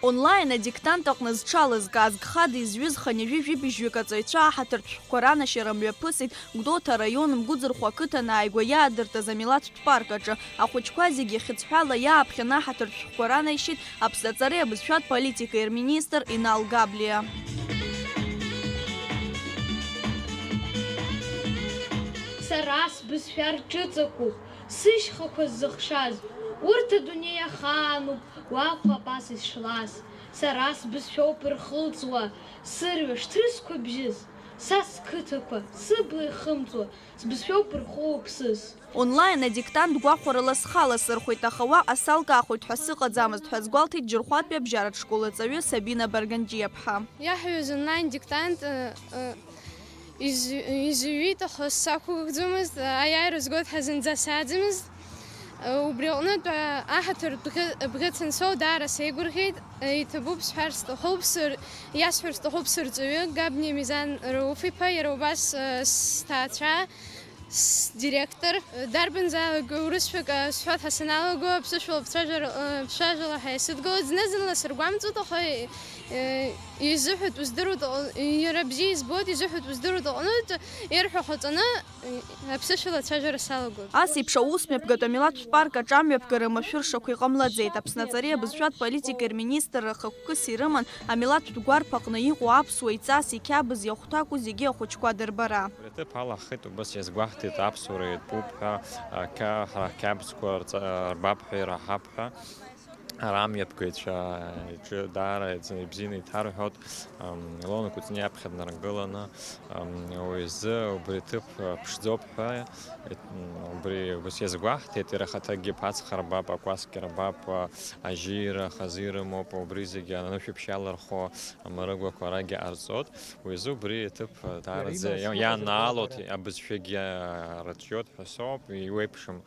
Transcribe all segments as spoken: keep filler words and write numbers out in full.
Онлайн адиктант аҟны зҽалызкааз гхада изҩыз хынҩажәи жәибжьҩык аҵаҩцәа аҳаҭыртә шәҟәқәа ранашьара мҩаԥысит Гәдоуҭа араион Мгәыӡырхәа ақыҭан ааигәа иаадыртыз амилаҭтә парк аҿы. Ахәыҷқәа зегьы хьыӡҳәала иааԥхьан аҳаҭыртә шәҟәқәа ранаишьеит Аԥсны аҵареи абызшәатә политикеи рминистр Инал Габлиа. Сара сбызшәа рҿыцақәоуп сышьхақәа ззыхшаз, урҭ адунеи ахаануп, уахәап ас ишшлаз. Сара сбызшәоуп ирхылҵуа, сырҩаш ҭрысқәа бжьыз, са сқыҭақәа, сыбла ихымҵуа, сбызшәоуп ирху уԥсыс. Онлайн адиктант гәахәарыла схы аласырхәеит, аха уаҟа салкаахоит ҳәа сыҟаӡамызт ҳәа азгәалҭеит Џьырхәатәи абжьаратә школ аҵаҩы Сабина Барганџьиаԥҳа. Иаҳҩыз онлайн диктант, э, э, изы-, изыҩит, аха сақәгәыӷӡомызт, аиааира згоит ҳәа зынӡа сааӡамызт. Э, убри аҟнытә, э, аҳаҭыр бӷьы-, бӷьыц ансоу даара сеигәырӷьеит. Э, иҭабуп сҳәар сҭахуп, сыр-, иасҳәар сҭахуп сырҵаҩы Габниа Мизан Рауф-иԥа, иара убас, э, сҭаацәа, сдиректор, дарбанзаалак урысшәак, а, сҳәоит ҳәа саналаго, аԥсышәала бцәажәар, а, бцәажәала ҳәа исыдгылоит. Зны-зынла сыргәамҵуеит, аха, э, изыҳәатә уздыруа дыҟ-, иара бзиа избоит, изыҳәатә уздыруа дыҟаноуп, ирҳәо ҟаҵаны, э, аԥсышәала ацәажәара салагоит. Ас еиԥш аусмҩаԥгатә амилаҭтә парк аҿы амҩаԥгара машәыршақәа иҟамлаӡеит. Аԥсны аҵареи абызшәатә политикеи рминистрра хықәкыс ирыман амилаҭтә гәарԥ аҟны иҟоу аԥсуа иҵас, иқьабз, иахәҭакәу зегьы ахәыҷқәа дырбара. Абри аҭыԥ алахеит, убас иазгәаҳҭеит, аԥсуара иатәуп ҳәа, ақьа-, ҳара ақьабзқәа рҵа-, рбап ҳәа ираҳап ҳәа. Ара амҩаԥгаҩцәа иҿы даара иӡ-, ибзианы иҭарҳәоит, ам, Илона Кәыҵниа аԥхьа днаргыланы, ам, уи изы убри аҭыԥ ԥшӡоуп ҳәа, м, убри убас иазгәаҳҭеит, иара ахаҭагьы ԥацха рбап, акәасқьа рбап, а, ажьира, хазы ирымоуп, убри зегьы анышәаԥшь иалырхуа амарыгәақәа арагьы ҟарҵоит. Уи азы убри аҭыԥ, а, даараӡа иа-, ианаалоит, абызшәагьы, а, рыҿиоит ҳәа соуп, иуеиԥшым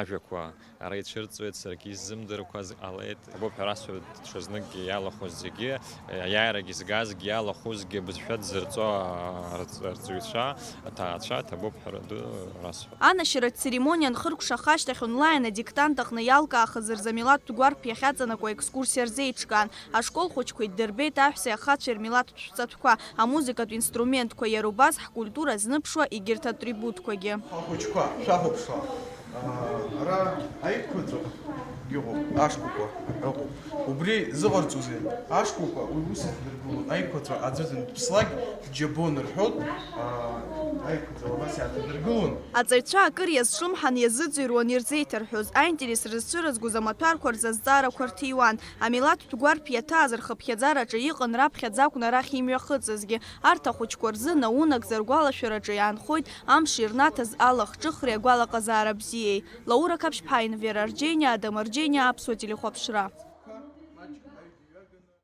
ажәақәа ара ицәырҵуеит, саргьы исзымдырқәаз ҟалеит. Ҭабуп ҳәа расҳәоит, ҽазныкгьы иалахәыз зегьы, а, аиааирагьы згазгьы, иалахәызгьы, абызшәа дзырҵо, а, рҵ-, арҵаҩцәа, аҭаацәа, ҭабуп ҳәа ду расҳәоит. Анашьаратә церемониа анхыркәшаха ашьҭахь онлайн адиктант аҟны иалкаахаз рзы амилаҭтә гәарԥ иахьаҵанакуа аекскурсиа рзеиҿкаан. Ашкол хәыҷқәа иддырбеит аҳәсеи ахацәеи рмилаҭтә шәҵатәқәа, амузыкатә инструментқәа, иара убас ҳкультура зныԥшуа егьырҭ атрибутқәагьы. Ахәыҷқәа, шәахәаԥшуа, аа, ара аиқәаҵәа иҟоуп, ашкәакәа ыҟоуп. Убри зыҟарҵозеи? Ашкәакәа уи ус идыргылон, аиқәаҵәа аӡәы данԥслак, џьабон рҳәоит, аа, аиқәаҵәа абас иааҭадыргылон. Аҵаҩцәа акыр иазҿлымҳан иазыӡырҩуан ирзеиҭарҳәоз, аинтерес рызцәырызгоз амаҭәарқәа рзы азҵаарақәа рҭиуан. Амилаҭтә гәарԥ иаҭааз рхыԥхьаӡараҿы иҟан раԥхьаӡа акәны арахь имҩахыҵызгьы. Арҭ ахәыҷқәа рзы наунагӡа ргәалашәараҿы иаанхоит амш ирнаҭаз алахҿыхреи агәалаҟазаара бзиеи. Лаура Қаԥшьԥҳа, Инвера Арџьениа, Адам Арџьениа, Аԥсуа телехәаԥшра.